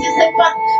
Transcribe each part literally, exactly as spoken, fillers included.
Jisu,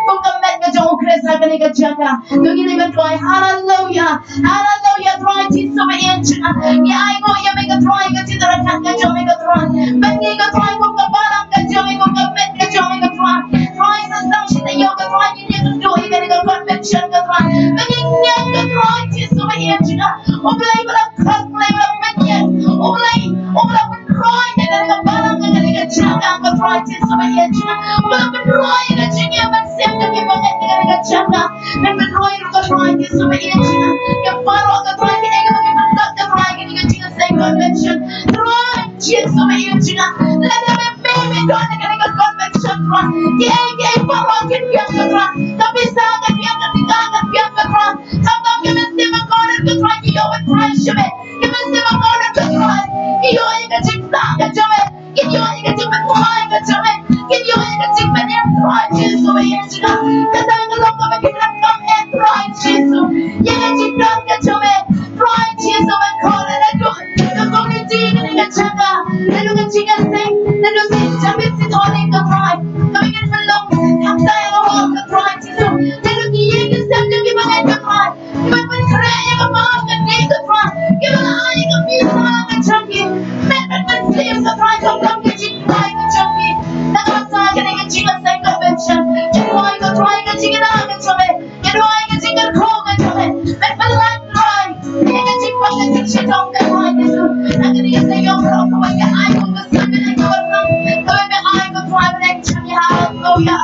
kum ka met ka jong u Khrist ha kane ka jaka. To ngin ïa duwai, haleluya. Haleluya, Trai Jisu ba ïeit jong nga. Ngi ainguh ïa me ko Trai, ka jingïaroh ka jong me ko Trai. Ba ngi ko Trai kum ka balang ka jong me, kum ka met ka jong me ko Trai. Trai sa sdang shi taïew ko Trai, ngin ïakynduh ïa kane ka convention ko Trai. Ba ngin ngeit ko Trai Jisu ba ïeit jong nga. U Blei ba la khot, U Blei ba la pynïeng. U Blei, u ba la pynroi ïa kane ka balang, ïa kane ka jaka ko Trai Jisu ba ïeit jong nga. U ba la pynroi ïa ka jingim mynsiem jong ki bangeit ïa kane ka jaka. Me pynroi ruh ko Trai Jisu ba ïeit jong nga. Ïa baroh ko Trai kiei kiba ngi pyndot ko Trai ïa kane ka jingïaseng convention. Trai Jisu ba ïeit jong nga. Lada me, me, me don ïa kane ka convention Trai. Kiei kiei baroh kin biang ko Trai. Ka pisa kan biang, ka tyngka kan biang ko Trai. Khamtam ki mynsiem ba kordor ko Trai ki ïoh ban thrai sha me. Ki mynsiem ba kordor ko Trai ki ïoh ïa ka jingthoh ka jong me. Kin ïoh ïa ka jingpynthikna ka jong me. Kin ïoh ïa ka jingpynïap Trai Jisu ba ïeit jong nga. Kata ka long kaba ki donkam eh Trai Jisu. Ïa ka jingdonkam ka jong me Trai Jisu ban kordor naduh ka community kane ka jaka. Naduh ka jingïaseng, naduh ka jingïaseng Trai ko Trai. Kaba ngin pynlong hangta ïa ka hall ko Trai Jisu. Naduh ki ïing ki sem jong ki bangeit ko Trai. Ban pynkhreh ïa ka bam ka ding ko Trai. Kiba la ai ïa ka pisa ka jong ki. Met ban pynsiem ko Trai, khamtam ka jingduwai ka jong ki. Na ka bynta kane ka jingïaseng convention. Ngi duwai ko Trai ka jingïada ka jong me. Ngi duwai ka jingkyrkhu ka jong me. Met ban lait Trai. Ïa ka jingpang ka jingshitom ko Trai Jisu. Na kane ka taïew baroh kaba ngi ai kum ka sngewbha ka jong me. Kaba ngi ai ko Trai ban ai jong ngi, haleluya.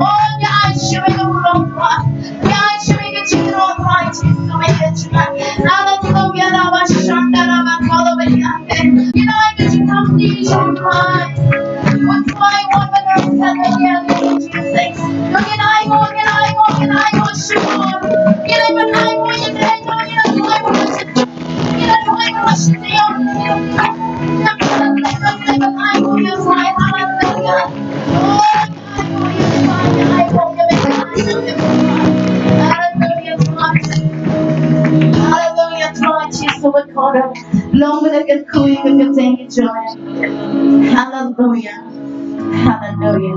Oh, ngi ai sha me ka burom Trai. Ngi ai sha me ka jingïaroh Trai Jisu ba ïeit jong nga. Haleluya, raba shanda raba kolo ba ïeit. Ngi ai ka jingkyrkhu jong Trai. Wat Trai wat ba ngi ai ka jingkyrkhu. Ngi ai mo, ngi ai mo, ngi ai mo sha me. Ngi ai mo, ngi ai mo, ngi ai mo, ngi ai mo sha me. Ngi ai mo, ngi ai mo sha me. Ngi ai mo, ngi ai mo, ngi ai mo sha me. Haleluya, Trai. Haleluya, Trai Jisu bakordor. Long ba la kyrkhu ïa ka kyrteng jong me. Haleluya. Haleluya.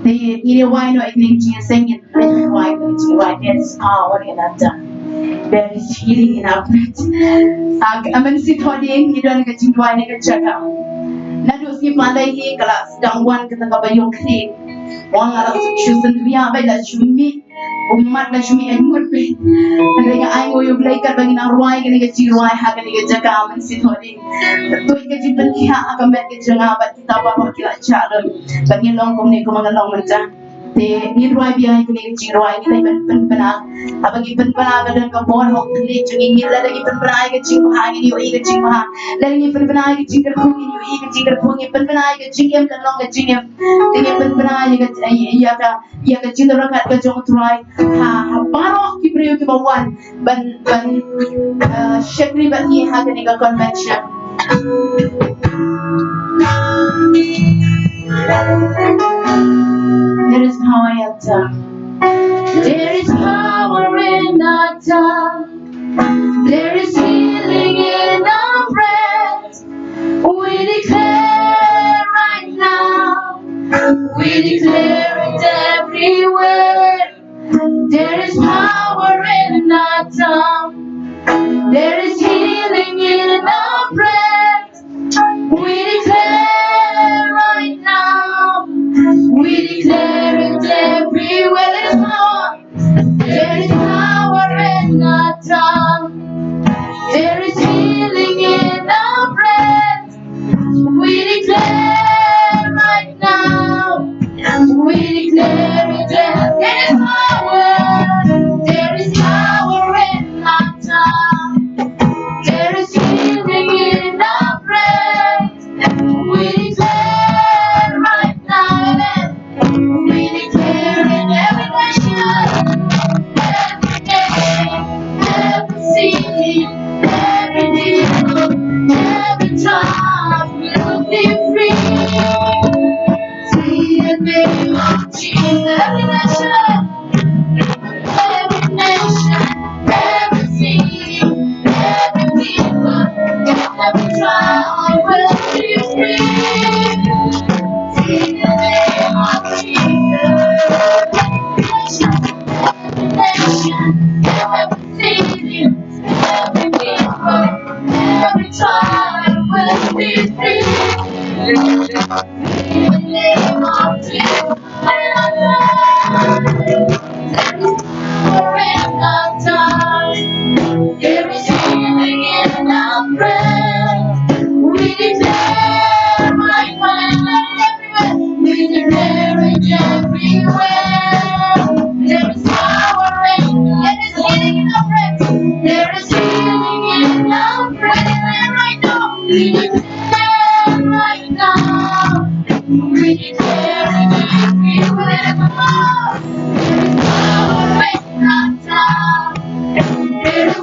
Te ngin ïa wai noh ïa kane ka jingïaseng, ngin ïa wai noh ïa ka jingwai. There is power in our tongue. There is healing in our breath. Ak amen si thodi ngi don ka jingduwai ne ka jaka. Naduh sngi Palei hi ka la sdang wan kata kaba ïong khlieh. Wan nga la shu sngewthuh ïa ba la shu mih. Ummat la shu mih ai ngut beit. Hynrei nga ainguh ïa U Blei katba ngi nang rwai kane ka jingrwai ha kane ka jaka mynsiem thodi. Tuid ka jingpynkhiah ha ka met ka jong nga bad kita baroh ki la jah lut. Bad ngin long kumne kumba nga long mynta. Te ngin rwai biang ïa kane ka jingrwai, ngin leit ban pynbna. Haba ngi pynbna ka don ka bor hok pynleit jong ngi, ngin lada ngi pynbna ïa ka jingbha ngin ïohi ka jingbha. Lada ngi pynbna ïa ka jingkyrkhu ngin ïohi ka jingkyrkhu, ngi pynbna ïa ka jingim kan long ka jingim. Te ngi pynbna ïa ka, ïa ka ïa ka jingïaryngkat ka jong U Trai ha, ha baroh ki briew kiba wan ban, ban, uh, shakri bad ngi ha kane ka convention. There is power in our tongue. There is power in our tongue. There is healing in our breath. We declare right now, we declare it everywhere. There is power in our tongue. There is healing in our breath. We declare right now, we declare it everywhere. There is power. There is power in our tongue. There is healing in our breath. We declare right now. We declare it. There is power. There is power in our tongue. There is healing in our breath. We declare right now. We declare in every nation, every nation, every city, every people, every tribe will be free. See the name of Jesus. Every nation, every nation, every city, every people, every tribe will be free. In the name of Jesus. There is healing in our prayer. We declare right now, everywhere. We declare it everywhere. There is power in, there is healing in our prayer. There is healing in our prayer right now. We declare right now. We declare it everywhere. There is power in our prayer. Hallelujah.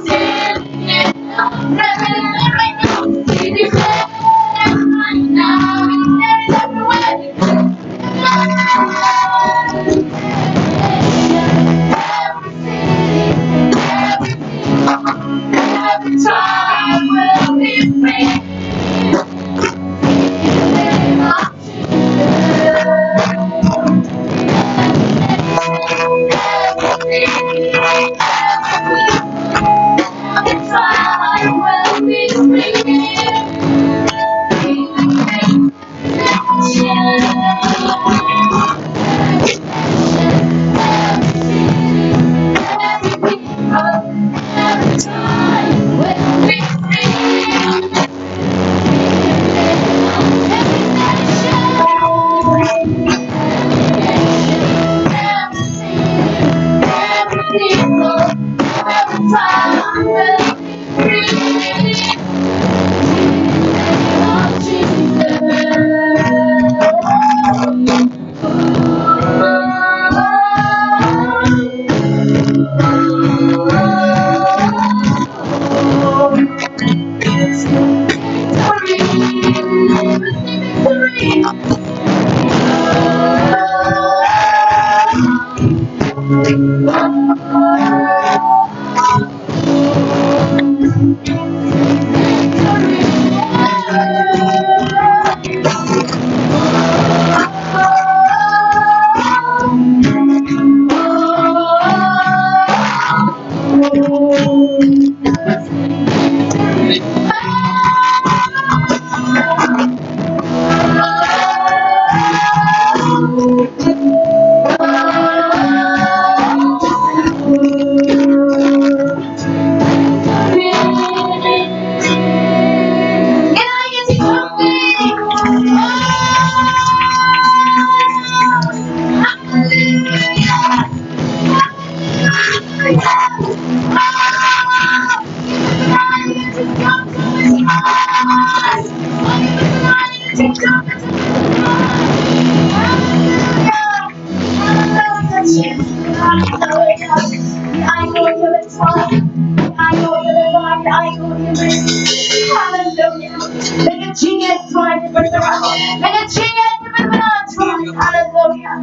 Hallelujah.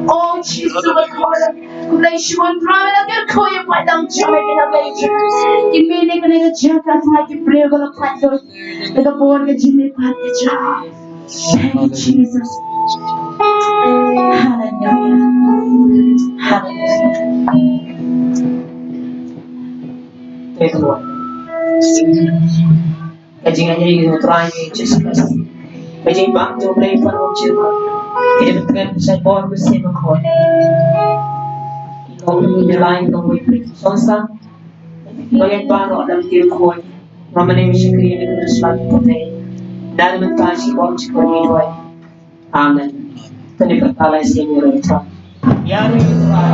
Oh, Jesus, Lord. Kumba i shu wan trai na kyrkhu ïa u paidbah jong me, Blei Jisu. Ki mih na kane ka jaka, trai, ki briew ki la pait lut da ka bor ka jingmihpat ka jong me. Thank you, Jesus. Hallelujah. Hallelujah. Praise the Lord. Ka jingaiei jong u Trai Jisu Khrist, ka jingbam jong u Blei Kynrad Jong, ka jingpynkhreh shaphang bor bad sien bakhuid, ki long ngi la ïa u Blei Kynrad Jong, ki long ïa baroh lem ki bakhuid, ba mynne shakri ïa ka Kynrad Jong putei, na ka bynta jingmut jong u Blei. Amen. Kane ka pyrthei sien ïa u Trai. Ïa u Trai.